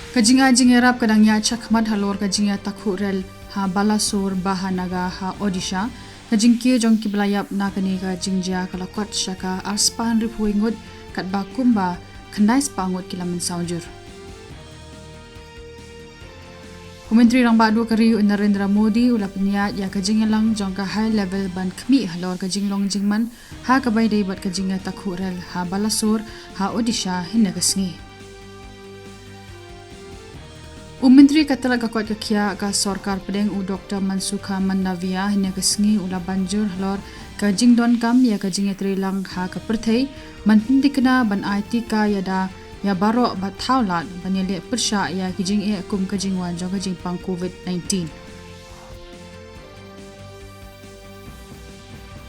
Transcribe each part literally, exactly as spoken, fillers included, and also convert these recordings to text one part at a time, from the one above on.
Ka jingai jingïarap ka dang ïaid shakhmat halor ka jingïatakhuh rel ha Balasore, Bahanagar, ha Odisha. Ka jingkiew jong kiba la ïap na kane ka jingjia ka la kot sha ka arspah hynriewphew wei ngut, katba kumba khyndai spah ngut ki la mynsaw jur. U Myntri Rangbah Duh ka ri u Narendra Modi u la pynïaid ïa ka jingïalang jong ka high level ban khmih halor ka jinglong jingman ha kaba ïadei bad ka jingïatakhuh rel ha Balasore, ha Odisha, hynne ka sngi. U Myntri ka tnat ka koit ka khiah ka Sorkar Pdeng u Doktor Mansukh Mandaviya hynne ka sngi u la ban jur halor ka jingdonkam ïa ka jingïatreilang ha ka pyrthei ban pyntikna ban ai tika ïada ïa baroh bad thaw lad ban ïaleh pyrshah ïa ki jingeh kum ka jingwan jong ka jingpang covid nineteen.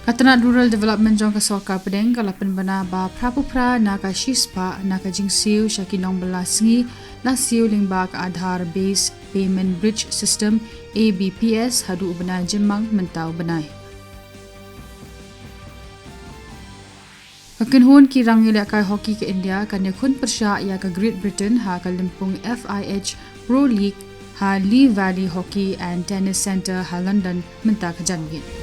Ka tnat Rural Development jong ka Sorkar Pdeng ka la pynbna ba phra phew phra na ka shispah na ka jingsiew sha ki nongbylla sngi la siew lyngba ka Aadhaar Based Payment Bridge System, A B P S, haduh u bnai Jymmang mynta u bnai. Ka kynhun ki rangïalehkai hockey ka India kan ïakhun pyrshah ïa ka Great Britain ha ka lympung F I H Pro League ha Lee Valley Hockey and Tennis Centre ha London mynta ka janmiet.